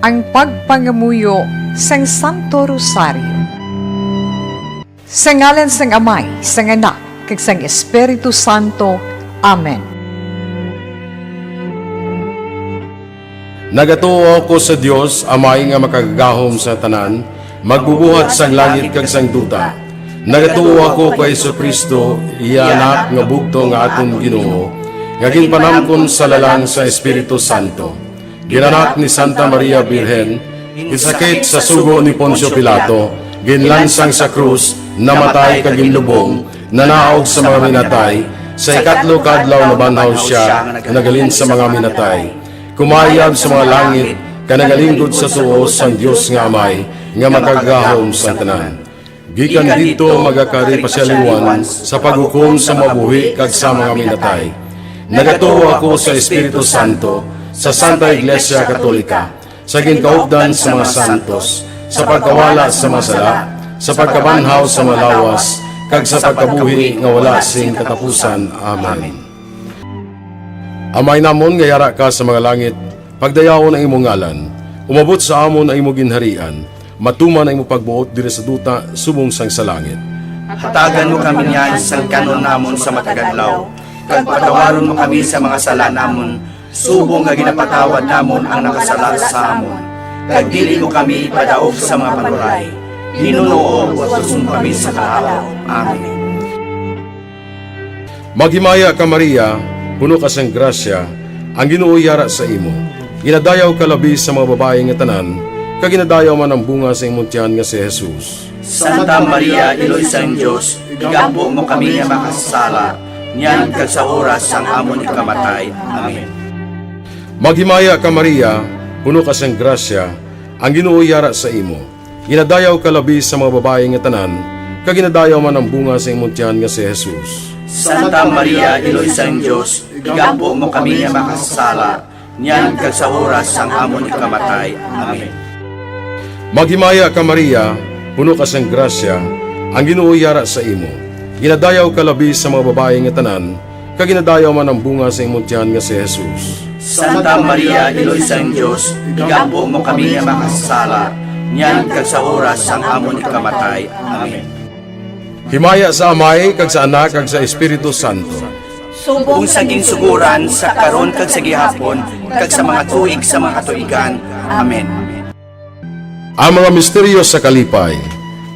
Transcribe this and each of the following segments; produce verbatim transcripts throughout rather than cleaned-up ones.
Ang pagpangamuyo sang Santo Rosario. Sa ngalan sang Amay, sang Anak, kag sang Espiritu Santo. Amen. Nagatuo ako sa Dios, Amay nga makagagahom sa tanan, magbubuhat sang langit kag sang duta. Nagatuo ako kay Jesu-Cristo, iya Anak nga bugtong nga aton Ginoo, nga ginpanamkon sa lalang sa Espiritu Santo. Ginanak ni Santa Maria Birhen, ginsakit sa sugo ni Poncio Pilato, ginlansang sa krus, namatay kag ginlubong, nanaog sa mga minatay, sa ikatlo ka adlaw nabanhaw sia, naghalin sa mga minatay. Kumayab sa mga langit, kag nagalinggod sa tuo sang Dios nga Amay, nga makagagahom sa tanan. Gikan didto magakari pa sia liwat sa paghukom sa mabuhi kag sa mga minatay. Nagatuo ako sa Espiritu Santo, sa Santa Iglesia Katolika, sa ginkaupdan sa mga santos, sa pagkawala sa mga sala, sa pagkabanhaw sa mga lawas, kag sa pagkabuhi nga wala sing katapusan. Amen. Amay namon nga yara ka sa mga langit, pagdayawon ang imo ngalan. Umabot sa amon ang imo ginharian. Matuman ang imo pagbuot diri sa duta subong sang sa langit. Hatagan mo kami niyan sang kan-on namon sa matag adlaw, kag patawaron mo kami sa mga sala namon, subong nga ginapatawad namon ang nakasala sa amon. Kag dili mo kami ipadaog sa mga panuray. Ginoo, utuson mo kami sa kahawa. Amen. Maghimaya ka, Maria, puno ka sang grasya, ang Ginoo yara sa imo. Ginadayaw ka labi sa mga babayi nga tanan, kag ginadayaw man ang bunga sa imong tiyan nga si Jesus. Santa Maria, Iloy sang Dios, igampo mo kami nga makasasala, niyan kag sa oras sang amon ikamatay. Amen. Maghimaya ka, Maria, puno ka sang grasya, ang Ginoo yara sa imo. Ginadayaw ka labi sa mga babayi nga tanan, kag ginadayaw man ang bunga sa imong tiyan nga si Jesus. Santa Maria, Iloy sang Dios, igampo mo kami nga makasasala, niyan kag sa oras sang amon ikamatay. Amen. Maghimaya ka, Maria, puno ka sang grasya, ang Ginoo yara sa imo. Ginadayaw ka labi sa mga babayi nga tanan, kag ginadayaw man ang bunga sa imong tiyan nga si Jesus. Santa Maria, Iloy sang Dios, igampo mo kami nga makasasala, niyan kag sa oras sang amon ikamatay. Amen. Himaya sa Amay, kag sa Anak, kag sa Espiritu Santo. Subong sa ginsugoran, sa karon, kag sa gihapon, kag sa mga tuig sa mga katuigan. Amen. Ang mga misteryo sa kalipay.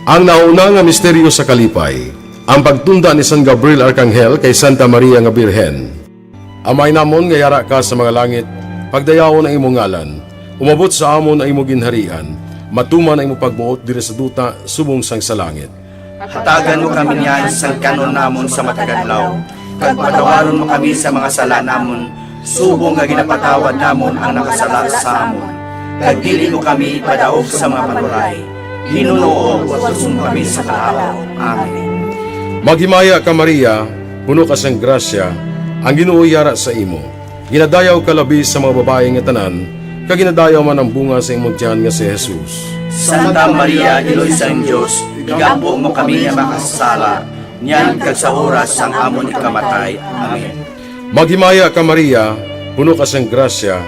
Ang nauna nga misteryo sa kalipay, ang pagtunda ni San Gabriel Arkanghel kay Santa Maria nga Birhen. Amay namon nga yara ka sa mga langit, pagdayawon ang imong ngalan. Umabot sa amon ang imong ginharian. Matuman ang imong pagbuot diri sa duta subong sang sa langit. Hatagan mo kami niyan sang kan-on namon sa matag adlaw, kag patawaron mo kami sa mga sala namon, subong nga ginapatawad namon ang nakasala sa amon. Kag dili mo kami ipadaog sa mga panuray. Ginoo, utuson mo kami sa kahawa. Amen. Maghimaya ka, Maria, puno ka sang grasya, ang Ginoo yara sa imo. Ginadayaw ka labi sa mga babayi nga tanan, kag ginadayaw man ang bunga sa imong tiyan nga si Jesus. Santa Maria, Iloy sang Dios, igampo mo kami nga makasasala, niyan kag sa oras sang amon ikamatay. Amen. Maghimaya ka, Maria, puno ka sang grasya,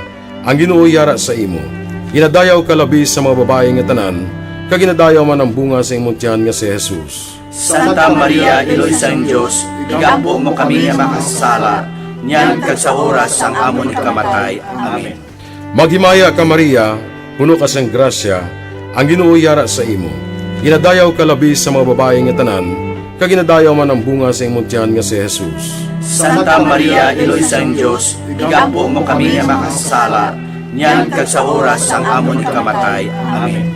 ang Ginoo yara sa imo. Ginadayaw ka labi sa mga babayi nga tanan, kag ginadayaw man ang bunga sa imong tiyan nga si Jesus. Santa Maria, Iloy sang Dios, igampo mo kami nga makasasala, niyan kag sa oras sang amon ikamatay. Amen. Maghimaya ka, Maria, puno ka sang grasya, ang Ginoo yara sa imo. Ginadayaw ka labi sa mga babayi nga tanan, kag ginadayaw man ang bunga sa imong tiyan nga si Jesus. Santa Maria, Iloy sang Dios, igampo mo kami nga makasasala, niyan kag sa oras sang amon ikamatay. Amen.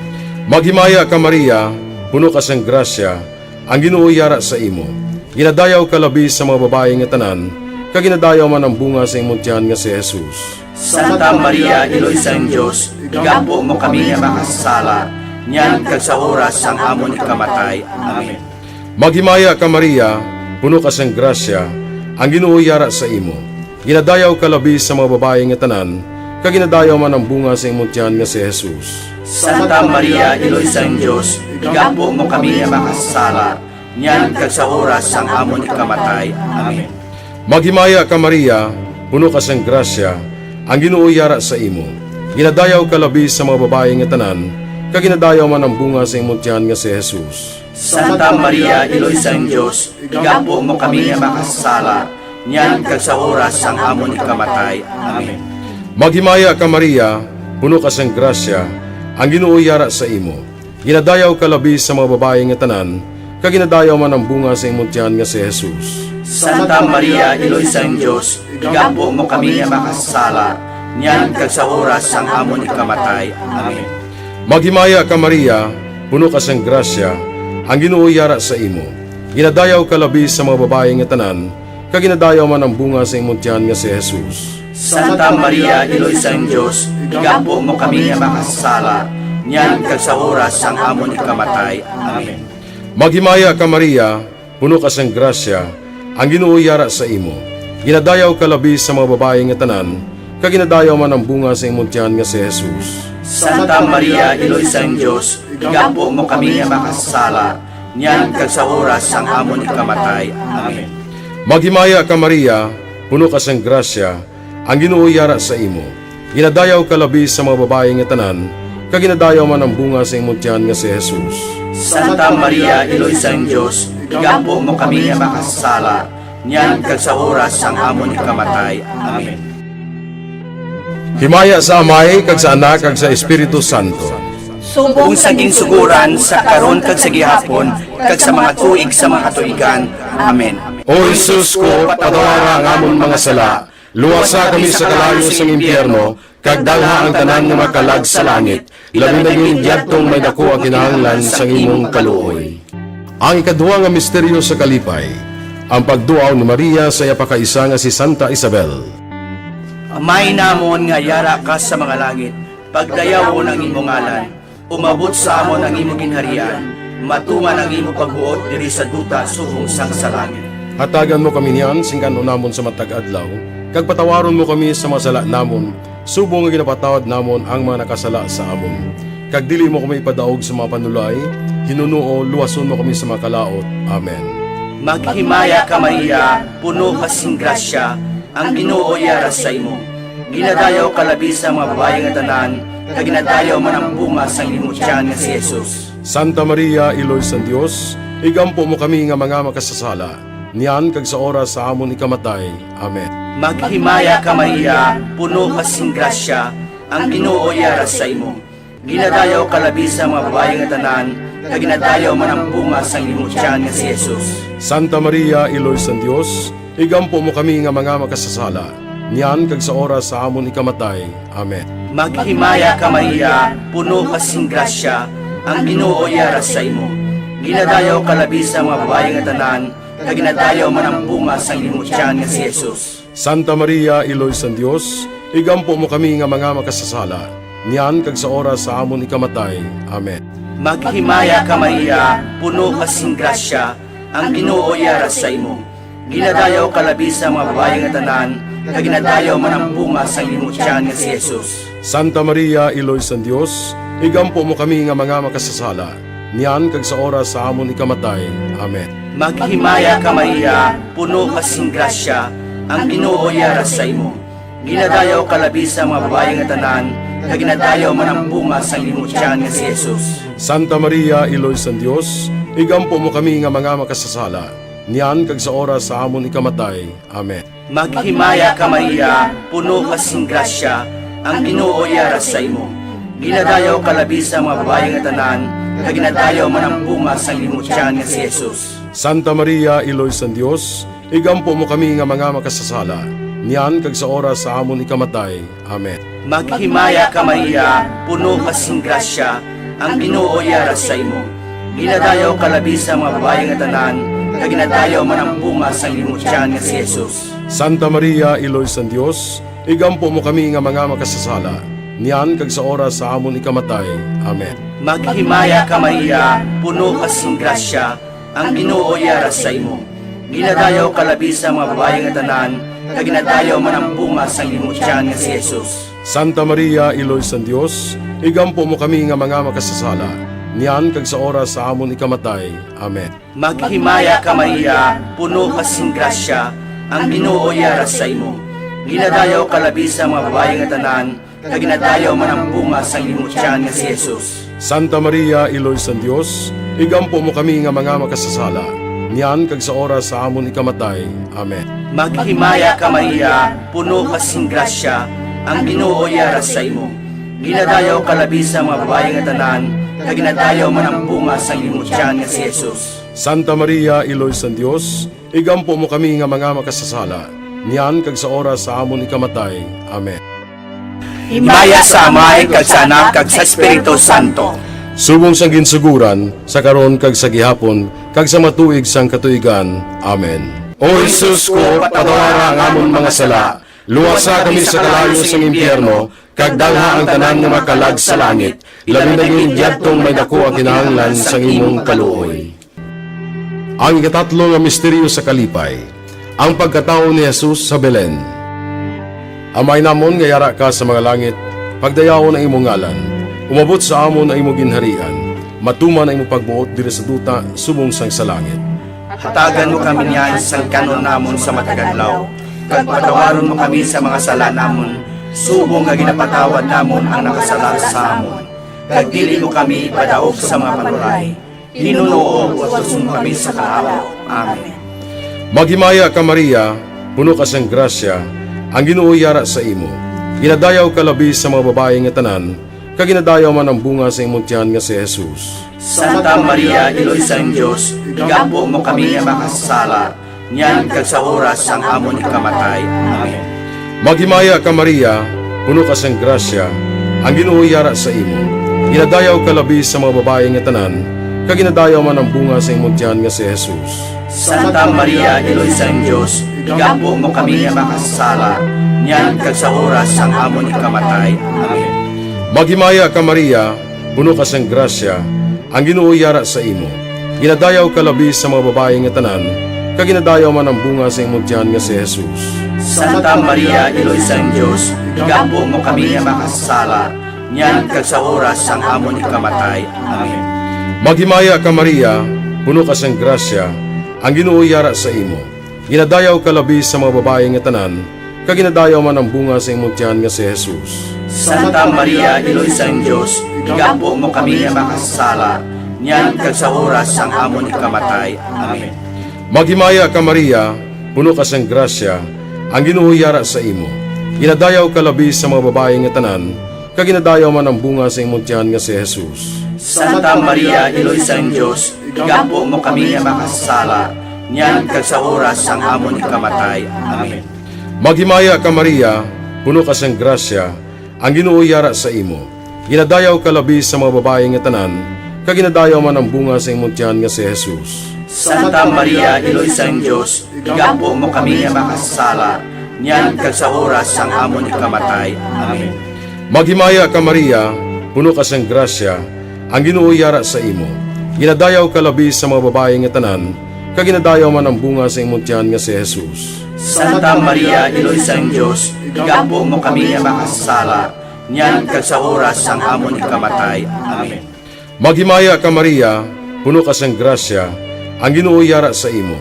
Maghimaya ka, Maria, puno ka sang grasya, ang Ginoo yara sa imo. Ginadayaw ka labi sa mga babayi nga tanan, kag ginadayaw man ang bunga sa imong tiyan nga si Jesus. Santa Maria, Iloy sang Dios, igampo mo kami nga makasasala, niyan kag sa oras sang amon ikamatay. Amen. Maghimaya ka, Maria, puno ka sang grasya, ang Ginoo yara sa imo. Ginadayaw ka labi sa mga babayi nga tanan, kag ginadayaw man ang bunga sa imong tiyan nga si Jesus. Santa Maria, Iloy sang Dios, igampo mo kami nga makasasala, niyan kag sa oras sang amon ikamatay. Amen. Maghimaya ka, Maria, puno ka sang grasya, ang Ginoo yara sa imo. Ginadayaw ka labi sa mga babayi nga tanan, kag ginadayaw man ang bunga sa imong tiyan nga si Jesus. Santa Maria, Iloy sang Dios, igampo mo kami nga makasasala, niyan kag sa oras sang amon ikamatay. Amen. Maghimaya ka, Maria, puno ka sang grasya, ang Ginoo yara sa imo. Ginadayaw ka labi sa mga babayi nga tanan, kag ginadayaw man ang bunga sa imong tiyan nga si Jesus. Santa Maria, Iloy sang Dios, igampo mo kami nga makasasala, niyan kag sa oras sang amon ikamatay. Amen. Maghimaya ka, Maria, puno ka sang grasya, ang Ginoo yara sa imo. Ginadayaw ka labi sa mga babayi nga tanan, kag ginadayaw man ang bunga sa imong tiyan nga si Jesus. Santa Maria, Iloy sang Dios, igampo mo kami nga makasasala, niyan kag sa oras sang amon ikamatay. Amen. Maghimaya ka, Maria, puno ka sang grasya, ang Ginoo yara sa imo. Ginadayaw ka labi sa mga babayi nga tanan, kag ginadayaw man ang bunga sa imong tiyan nga si Jesus. Santa Maria, Iloy sang Dios, igampo mo kami nga makasasala, niyan kag sa oras sang amon ikamatay. Amen. Maghimaya ka, Maria, puno ka sang grasya, ang Ginoo yara sa imo. Ginadayaw ka labi sa mga babayi nga tanan, kag ginadayaw man ang bunga sa imong tiyan nga si Jesus. Santa Maria, Iloy sang Dios, igampo mo kami nga makasasala, niyan kag sa oras sang amon ikamatay. Amen. Himaya sa Amay, kag sa Anak, kag sa Espiritu Santo. Subong sa ginsuguran, sa karon, kag sa gihapon, kag sa mga tuig sa mga katuigan. Amen. O Jesus ko, patawara ang amon mga sala, luwasa kami sa kalayo sang impyerno, kag dalha ang tanan nga mga kalag sa langit, labi na gid yadtong may daku ang kinahanglan sang imong kaluoy. Ang ikaduha nga misteryo sa kalipay, ang pagduaw ni Maria sa iya pakaisa nga si Santa Isabel. Amay namon nga yara ka sa mga langit, pagdayawon ang imo ngalan, umabot sa amon ang imo ginharian, matuman ang imo pagbuot diri sa duta subong sang sa langit. Hatagan mo kami niyan sing kan-on namon sa matag adlaw, kag patawaron mo kami sa mga sala namon, subong nga ginapatawad namon ang mga nakasala sa amon. Kag dili mo kami ipadaog sa mga panulay, hinunoo luwason mo kami sa mga kalaut. Amen. Maghimaya ka, Maria, puno ka sing grasya, ang Ginoo yara sa imo. Ginadayaw ka labi sa mga babayi nga tanan, kag ginadayaw man ang bunga sang imo tiyan nga si Jesus. Santa Maria, Iloy sang Dios, igampo mo kami nga mga makasasala, niyan kag sa oras sa amon ikamatay. Amen. Maghimaya ka, Maria, puno ka sing grasya, ang Ginoo yara sa imo. Ginadayaw ka labi sa mga babayi nga tanan, kag ginadayaw man ang bunga sang imo tiyan nga si Jesus. Santa Maria, Iloy sang Dios, igampo mo kami nga mga makasasala, niyan kag sa oras sa amon ikamatay. Amen. Maghimaya ka, Maria, puno ka sing grasya, ang Ginoo yara sa imo. Ginadayaw ka labi sa mga babayi nga tanan, kag ginadayaw man ang bunga sang imo tiyan nga si Jesus. Santa Maria, Iloy sang Dios, igampo mo kami nga mga makasasala, niyan kag sa oras sa amon ikamatay. Amen. Maghimaya ka, Maria, puno ka sing grasya, ang Ginoo yara sa imo. Ginadayaw ka labi sa mga babayi nga tanan, kag ginadayaw man ang bunga sang imo tiyan nga si Jesus. Santa Maria, Iloy sang Dios, igampo mo kami nga mga makasasala, niyan kag sa oras sa amon ikamatay. Amen. Maghimaya ka, Maria, puno ka sing grasya, ang Ginoo yara sa imo. Ginadayaw ka labi sa mga babayi nga tanan, kag ginadayaw man ang bunga sang imo tiyan nga si Jesus. Santa Maria, Iloy sang Dios, igampo mo kami nga mga makasasala, niyan kag sa oras sa amon ikamatay. Amen. Maghimaya ka, Maria, puno ka sing grasya, ang Ginoo yara sa imo. Ginadayaw ka labi sa mga babayi nga tanan, kag ginadayaw man ang bunga sang imo tiyan nga si Jesus. Santa Maria, Iloy sang Dios, igampo mo kami nga mga makasasala, niyan kag sa oras sa amon ikamatay. Amen. Maghimaya ka, Maria, puno ka sing grasya, ang Ginoo yara sa imo. Ginadayaw ka labi sa mga babayi nga tanan, kag ginadayaw man ang bunga sang imo tiyan nga si Jesus. Santa Maria, Iloy sang Dios, igampo mo kami nga mga makasasala, niyan kag sa oras sa amon ikamatay. Amen. Maghimaya ka, Maria, puno ka sing grasya, ang Ginoo yara sa imo. Ginadayaw ka labi sa mga babayi nga tanan, kag ginadayaw man ang bunga sang imo tiyan nga si Jesus. Santa Maria, Iloy sang Dios, igampo mo kami nga mga makasasala, niyan kag sa oras sa amon ikamatay. Amen. Maghimaya ka, Maria, puno ka sing grasya, ang Ginoo yara sa imo. Ginadayaw ka labi sa mga babayi nga tanan, kag ginadayaw man ang bunga sang imong tiyan nga si Jesus. Santa Maria, Iloy sang Dios, igampo mo kami nga mga makasasala, niyan kag sa oras sa amon ikamatay. Amen. Maghimaya ka, Maria, puno ka sing grasya, ang Ginoo yara sa imo. Ginadayaw ka labi sa mga babayi nga tanan, kag ginadayaw man ang bunga sang imong tiyan nga si Jesus. Santa Maria, Iloy sang Dios, igampo mo kami nga mga makasasala, niyan kag sa oras sa amon ikamatay. Amen. Himaya sa Amay, kag sa Anak, kag sa Espiritu Santo. Subong sang ginsuguran, sa karon, kag sa gihapon, kag sa mga tuig sang katuigan. Amen. O Jesus ko, patawara ang amon mga sala, luwasa kami sa kalayo sang impyerno, kag dalha ang tanan nga makalag sa langit, labi na gid yadtong may daku ang kinahanglan sang imong kaluoy. Ang ikatatlo nga misteryo sa kalipay, ang pagkatawo ni Jesus sa Belen. Amay namon nga yara ka sa mga langit, pagdayawon ang imong ngalan. Umabot sa amon ang imong ginharian. Matuman ang imong pagbuot diri sa duta subong sang sa langit. Hatagan mo kami niyan sang kan-on namon sa matag adlaw, kag patawaron mo kami sa mga sala namon, subong nga ginapatawad namon ang nakasala sa amon. Kag dili mo kami ipadaog sa mga panuray, hinunoo, uwaton mo kami sa kahawa. Amen. Maghimaya ka, Maria, puno ka sang grasya, ang Ginoo yara sa imo. Ginadayaw ka labi sa mga babayi nga tanan, kag ginadayaw man ang bunga sa imong tiyan nga si Jesus. Santa Maria, Iloy sang Dios, igampo mo kami nga makasasala, niyan kag sa oras sang amon ikamatay. Amen. Maghimaya ka, Maria, puno ka sang grasya, ang Ginoo yara sa imo. Ginadayaw ka labi sa mga babayi nga tanan, kag ginadayaw man ang bunga sa imong tiyan nga si Jesus. Santa Maria, Iloy sang Dios, igampo mo kami nga makasasala, niyan kag sa oras sang amon ikamatay. Amen. Maghimaya ka, Maria, puno ka sang grasya, ang Ginoo yara sa imo. Ginadayaw ka labi sa mga babayi nga tanan, kag ginadayaw man ang bunga sa imong tiyan nga si Jesus. Santa Maria, Iloy sang Dios, igampo mo kami nga makasasala, niyan kag sa oras sang amon ikamatay. Amen. Maghimaya ka, Maria, puno ka sang grasya, ang Ginoo yara sa imo. Ginadayaw ka labi sa mga babayi nga tanan, kag ginadayaw man ang bunga sa imong tiyan nga si Jesus. Santa Maria, Iloy sang Dios, igampo mo kami nga makasasala, niyan kag sa oras sang amon ikamatay. Amen. Maghimaya ka, Maria, puno ka sang grasya, ang Ginoo yara sa imo. Ginadayaw ka labi sa mga babayi nga tanan, kag ginadayaw man ang bunga sa imong tiyan nga si Jesus. Santa Maria, Iloy sang Dios, igampo mo kami nga makasasala, niyan kag sa oras sang amon ikamatay. Amen. Maghimaya ka, Maria, puno ka sang grasya, ang Ginoo yara sa imo. Ginadayaw ka labi sa mga babayi nga tanan, kag ginadayaw man ang bunga sa imong tiyan nga si Jesus. Santa Maria, Iloy sang Dios, igampo mo kami nga makasasala, niyan kag sa oras sang amon ikamatay. Amen. Maghimaya ka, Maria, puno ka sang grasya, ang Ginoo yara sa imo. Ginadayaw ka labi sa mga babayi nga tanan, kag ginadayaw man ang bunga sa imong tiyan nga si Jesus. Santa Maria, Iloy sang Dios, igampo mo kami nga makasasala, niyan kag sa oras sang amon ikamatay. Amen. Maghimaya ka, Maria, puno ka sang grasya, ang Ginoo yara sa imo.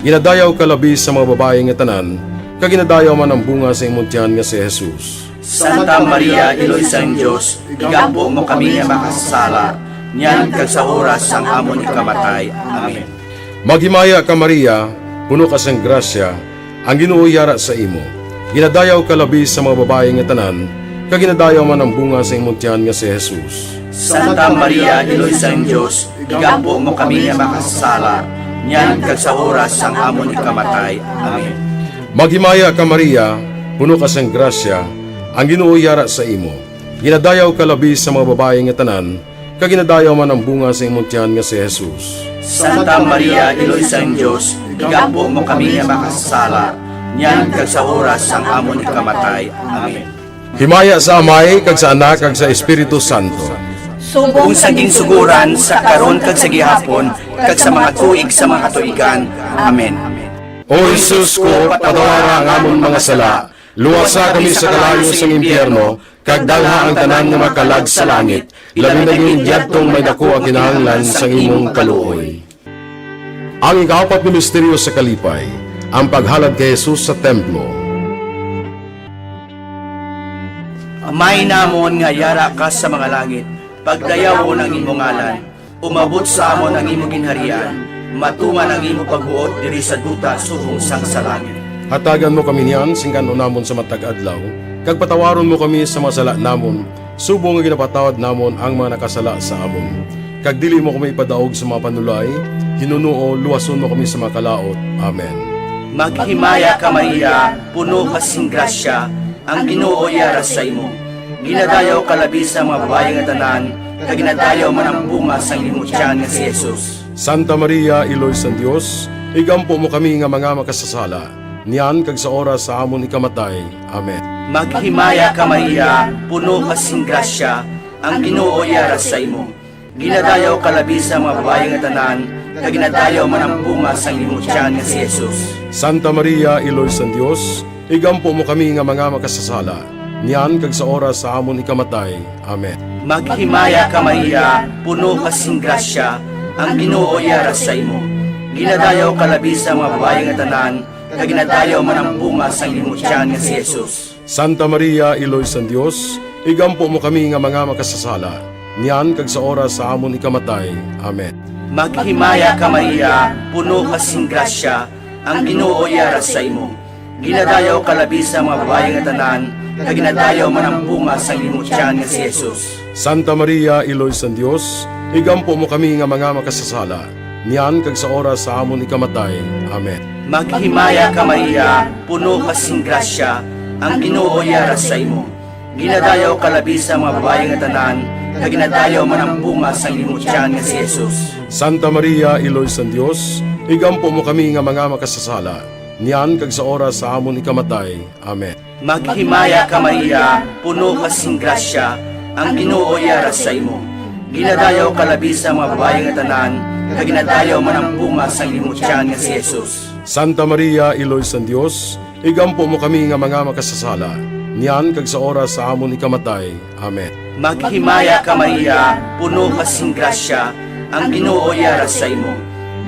Ginadayaw ka labi sa mga babayi nga tanan, kag ginadayaw man ang bunga sa imong tiyan nga si Jesus. Santa Maria, Iloy sang Dios, igampo mo kami nga makasasala, niyan kag sa oras sang amon ikamatay. Amen. Maghimaya ka, Maria, puno ka sang grasya, ang Ginoo yara sa imo. Ginadayaw ka labi sa mga babayi nga tanan, kag ginadayaw man ang bunga sa imong tiyan nga si Jesus. Santa Maria, Iloy sang Dios, igampo mo kami nga makasasala, niyan kag sa oras sang amon ikamatay. Amen. Maghimaya ka, Maria, puno ka sang grasya, ang Ginoo yara sa imo. Ginadayaw ka labi sa mga babayi nga tanan, kag ginadayaw man ang bunga sa imong tiyan nga si Jesus. Santa Maria, Iloy sang Dios, igampo mo kami nga makasasala, niyan kag sa oras sang amon ikamatay. Amen. Himaya sa Amay, kag sa Anak, kag sa Espiritu Santo. Subong sa ginsuguran, sa karon, kag sa gihapon, kag sa mga tuig sa mga katuigan. Amen. O Jesus ko, patawara ang amon mga sala, luwasa kami sa kalayo sang impyerno, kag dalha ang tanan nga makalag sa langit, labi na gid yadtong may daku ang kinahanglan sang imong kaluoy. Ang ikaapat nga misteryo sa kalipay, ang paghalad kay Jesus sa templo. Amay namon nga yara ka sa mga langit, pagdayawon ang imo ngalan. Umabot sa amon ang imo ginharian. Matuman ang imo pagbuot diri sa duta subong sang sa langit. Hatagan mo kami niyan sing kan-on namon sa matag adlaw, kag patawaron mo kami sa mga sala namon, subong nga ginapatawad namon ang mga nakasala sa amon. Kag dili mo kami ipadaog sa mga panulay, hinunoo luwason mo kami sa mga kalaut. Amen. Maghimaya ka, Maria, puno ka sing grasya, ang Ginoo yara sa imo. Ginadayaw ka labi sa mga babayi nga tanan, kag ginadayaw man ang bunga sang imo tiyan nga si Jesus. Santa Maria, Iloy sang Dios, igampo mo kami nga mga makasasala, niyan kag sa oras sa amon ikamatay. Amen. Maghimaya ka, Maria, puno ka sing grasya, ang Ginoo yara sa imo. Ginadayaw ka labi sa mga babayi nga tanan, kag ginadayaw man ang bunga sang imo tiyan nga si Jesus. Santa Maria, Iloy sang Dios, igampo mo kami nga mga makasasala, niyan kag sa oras sa amon ikamatay. Amen. Maghimaya ka, Maria, puno ka sing grasya, ang Ginoo yara sa imo. Ginadayaw ka labi sa mga babayi nga tanan, kag ginadayaw man ang bunga sang imo tiyan nga si Jesus. Santa Maria, Iloy sang Dios, igampo mo kami nga mga makasasala, niyan kag sa oras sa amon ikamatay. Amen. Maghimaya ka, Maria, puno ka sing grasya, ang Ginoo yara sa imo. Ginadayaw ka labi sa mga babayi nga tanan, kag ginadayaw man ang bunga sang imo tiyan nga si Jesus. Santa Maria, Iloy sang Dios, igampo mo kami nga mga makasasala, niyan kag sa oras sa amon ikamatay. Amen. Maghimaya ka, Maria, puno ka sing grasya, ang Ginoo yara sa imo. Ginadayaw ka labi sa mga babayi nga tanan, kag ginadayaw man ang bunga sang imo tiyan nga si Jesus. Santa Maria, Iloy sang Dios, igampo mo kami nga mga makasasala, niyan kag sa oras sa amon ikamatay. Amen. Maghimaya ka, Maria, puno ka sing grasya, ang Ginoo yara sa imo. Ginadayaw ka labi sa mga babayi nga tanan, kag ginadayaw man ang bunga sang imo tiyan nga si Jesus. Santa Maria, Iloy sang Dios, igampo mo kami nga mga makasasala, niyan kag sa oras sa amon ikamatay. Amen. Maghimaya ka, Maria, puno ka sing grasya, ang Ginoo yara sa imo.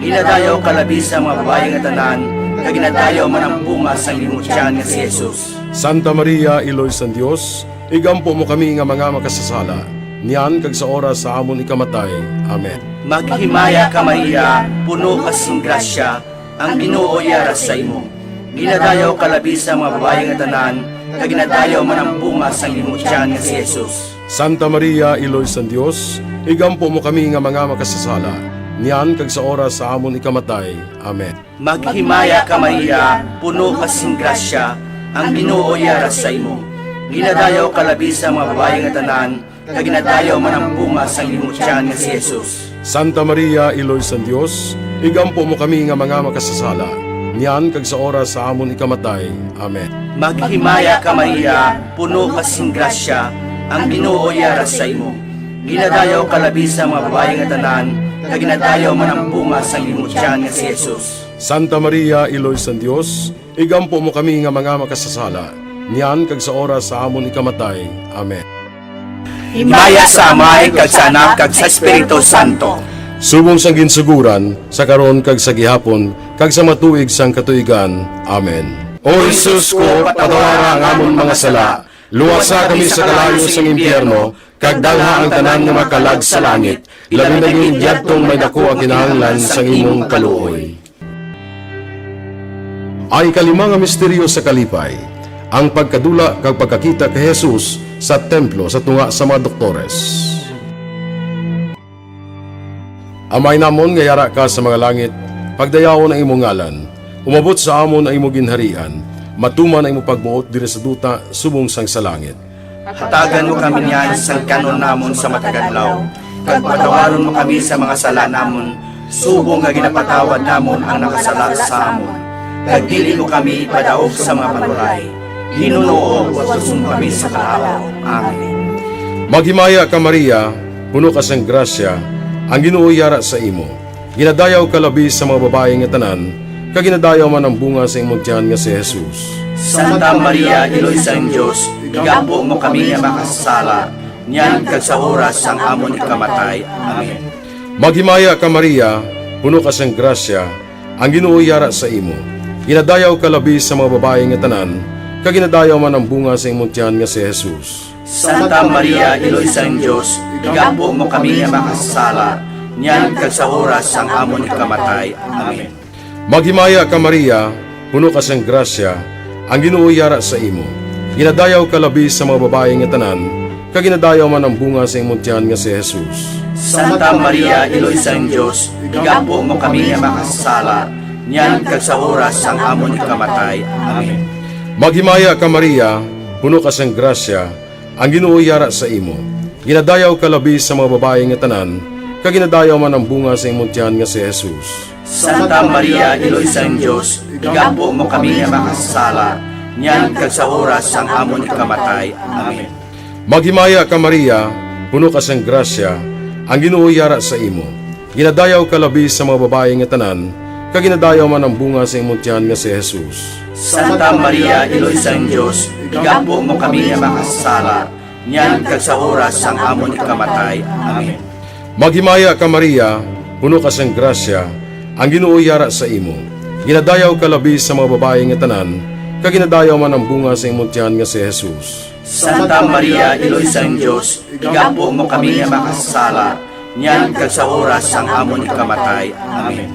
Ginadayaw ka labi sa mga babayi nga tanan, kag ginadayaw man ang bunga sang imo tiyan nga si Jesus. Santa Maria, Iloy sang Dios, igampo mo kami nga mga makasasala, niyan kag sa oras sa amon ikamatay. Amen. Maghimaya ka, Maria, puno ka sing grasya, ang Ginoo yara sa imo. Ginadayaw ka labi sa mga babayi nga tanan, kag ginadayaw man ang bunga sang imo tiyan nga si Jesus. Santa Maria, Iloy sang Dios, igampo mo kami nga mga makasasala, niyan kag sa oras sa amon ikamatay. Amen. Maghimaya ka, Maria, puno ka sing grasya, ang Ginoo yara sa imo. Ginadayaw ka labi sa mga babayi nga tanan, kag ginadayaw man ang bunga sang imo tiyan nga si Jesus. Santa Maria, Iloy sang Dios, igampo mo kami nga mga makasasala, niyan kag sa oras sa amon ikamatay. Amen. Maghimaya ka, Maria, puno ka sing grasya, ang Ginoo yara sa imo. Ginadayaw ka labi sa mga babayi nga tanan, kag ginadayaw man ang bunga sang imo tiyan nga si Jesus. Santa Maria, Iloy sang Dios, igampo mo kami nga mga makasasala, niyan kag sa oras sa amon ikamatay. Amen. Himaya sa Amay, kag sa Anak, kag sa Espiritu Santo. Subong sang ginsugoran, sa karon, kag sa gihapon, kag sa mga tuig sang katuigan. Amen. O Jesus ko, patawara ang amon mga sala, luwasa kami sa kalayo sang impyerno, kag dalha ang tanan nga mga kalag sa langit, labi na gid yadtong may daku ang kinahanglan sang imong kaluoy. Ang ikalima nga misteryo sa kalipay, ang pagkadula kag pagkakita kay Jesus sa templo sa tunga sa mga doktores. Amay namon nga yara ka sa mga langit, pagdayawon ang imong ngalan. Umabot sa amon ang imo ginharian. Matuman ang imo pagbuot diri sa duta subong sang sa langit. Hatagan mo kami niyan sang kan-on namon sa matag adlaw, kag patawaron mo kami sa mga sala namon, subong nga ginapatawad namon ang nakasala sa amon. Kag dili mo kami ipadaog sa mga panulay. Ginoo, luwason mo kami sa kalaut. Amen. Maghimaya ka, Maria, puno ka sang grasya, ang Ginoo yara sa imo. Ginadayaw ka labi sa mga babayi nga tanan, kag ginadayaw man ang bunga sa imong tiyan nga si Jesus. Santa Maria, Iloy sang Dios, igampo mo kami nga makasasala, niyan kag sa oras sang amon ikamatay. Amen. Maghimaya ka, Maria, puno ka sang grasya, ang Ginoo yara sa imo. Ginadayaw ka labi sa mga babayi nga tanan, kag ginadayaw man ang bunga sa imong tiyan nga si Jesus. Santa Maria, Iloy sang Dios, igampo mo kami nga makasasala, niyan kag sa oras sang amon ikamatay. Amen. Maghimaya ka, Maria, puno ka sang grasya, ang Ginoo yara sa imo. Ginadayaw ka labi sa mga babayi nga tanan, kag ginadayaw man ang bunga sa imong tiyan nga si Jesus. Santa Maria, Iloy sang Dios, igampo mo kami nga makasasala, niyan kag sa oras sang amon ikamatay. Amen. Maghimaya ka, Maria, puno ka sang grasya, ang Ginoo yara sa imo. Ginadayaw ka labi sa mga babayi nga tanan, kag ginadayaw man ang bunga sa imong tiyan nga si Jesus. Santa Maria, Iloy sang Dios, igampo mo kami nga makasasala, niyan kag sa oras sang amon ikamatay. Amen. Maghimaya ka, Maria, puno ka sang grasya, ang Ginoo yara sa imo. Ginadayaw ka labi sa mga babayi nga tanan, kag ginadayaw man ang bunga sa imong tiyan nga si Jesus. Santa Maria, Iloy sang Dios, igampo mo kami nga makasasala, niyan kag sa oras sang amon ikamatay. Amen. Maghimaya ka, Maria, puno ka sang grasya, ang Ginoo yara sa imo. Ginadayaw ka labi sa mga babayi nga tanan, kag ginadayaw man ang bunga sa imong tiyan nga si Jesus. Santa Maria, Iloy sang Dios, igampo mo kami nga makasasala, niyan kag sa oras sang amon ikamatay. Amen.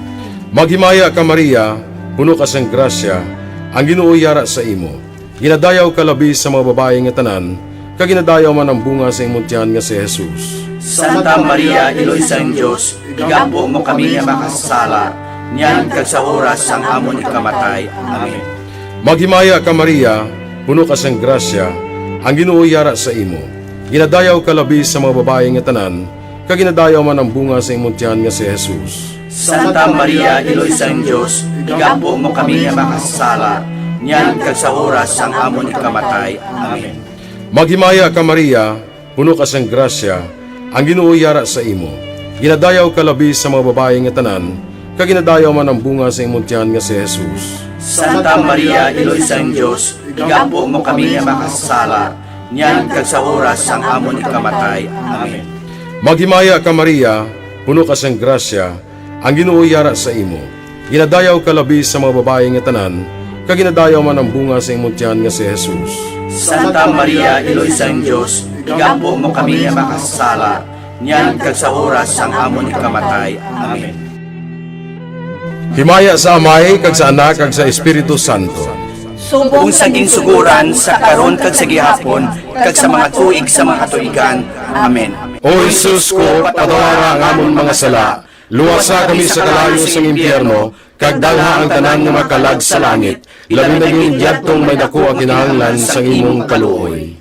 Maghimaya ka, Maria, puno ka sang grasya, ang Ginoo yara sa imo. Ginadayaw ka labi sa mga babayi nga tanan, kag ginadayaw man ang bunga sa imong tiyan nga si Jesus. Santa Maria, Iloy sang Dios, igampo mo kami nga makasasala, niyan kag sa oras sang amon ikamatay. Amen. Maghimaya ka, Maria, puno ka sang grasya, ang Ginoo yara sa imo. Ginadayaw ka labi sa mga babayi nga tanan, kag ginadayaw man ang bunga sa imong tiyan nga si Jesus. Santa Maria, Iloy sang Dios, igampo mo kami nga makasasala, niyan kag sa oras sang amon ikamatay. Amen. Maghimaya ka, Maria, puno ka sang grasya, ang Ginoo yara sa imo. Ginadayaw ka labi sa mga babayi nga tanan, kag ginadayaw man ang bunga sa imong tiyan nga si Jesus. Santa Maria, Iloy sang Dios, igampo mo kami nga makasasala, niyan kag sa oras sang amon ikamatay. Amen. Maghimaya ka, Maria, puno ka sang grasya, ang Ginoo yara sa imo. Ginadayaw ka labi sa mga babayi nga tanan, kag ginadayaw man ang bunga sa imong tiyan nga si Jesus. Santa Maria, Iloy sang Dios, igampo mo kami nga makasasala, niyan kag sa oras sang amon ikamatay. Amen. Himaya sa Amay, kag sa Anak, kag sa Espiritu Santo. Subong sa ginsugoran, sa karon, kag sa gihapon, kag sa mga tuig sa mga katuigan. Amen. O Jesus ko, patawara ang amon mga sala, luwasa kami sa kalayo sang impyerno, kag dalha ang tanan nga makalag sa langit, labi na gid yadtong may daku ang kinahanglan sang imong kaluoy.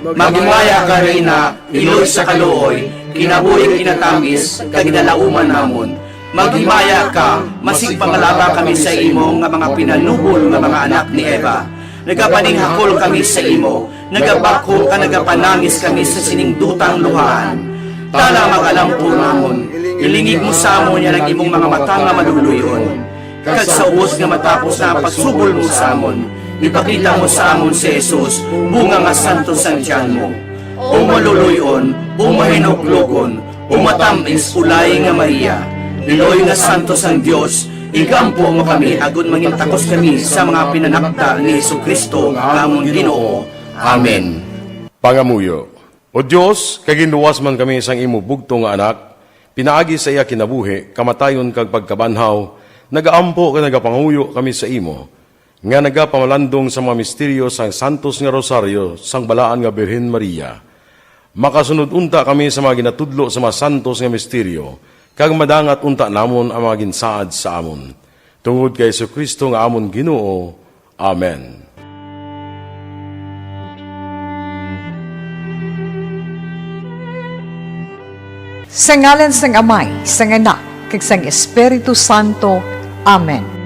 Maghimaya ka, Reyna, iloy sa kaluoy, kinabuhi kinatamis, kag ginalauman namon. Maghimaya ka, masigpangalaba kami sa imo nga mga pinalubol nga mga anak ni Eva. Nagapaninghakol kami sa imo, nagabakho ka, nagapanangis kami sa sining dutang luhaan. Tana, mag-alampo namon, ilingig mo sa amon yan ang imong mga mata nga maluluy-on. Kag sa ubos nga matapos na ang pagsubol mo sa amon, ipakita mo sa amon si Jesus, bunga nga santos sang tiyan mo. O maluluy-on, o mahinuklogon, o matamis, ulay nga Maria, iloy nga santos sang Dios, igampo mo kami agod mangin takos kami sa mga pinanakda ni Jesu-Cristo nga amon Ginoo. Amen. Pangamuyo. O Dios, kay ginluwas man kami sang imo bugtong nga Anak, pinaagi sa iya kinabuhi, kamatayon, kag pagkabanhaw, nagaampo kag nagapangamuyo kami sa imo, nga nagapamalandong sa mga misteryo sang santos nga rosaryo sang Balaan nga Birhen Maria. Makasunod unta kami sa mga ginatudlo sa mga santos nga misteryo, kag madangat unta namon ang mga ginsaad sa amon. Tungod kay Jesu-Cristo nga amon Ginoo. Amen. Sa ngalan sang Amay, sang Anak, kag sang Espiritu Santo. Amen.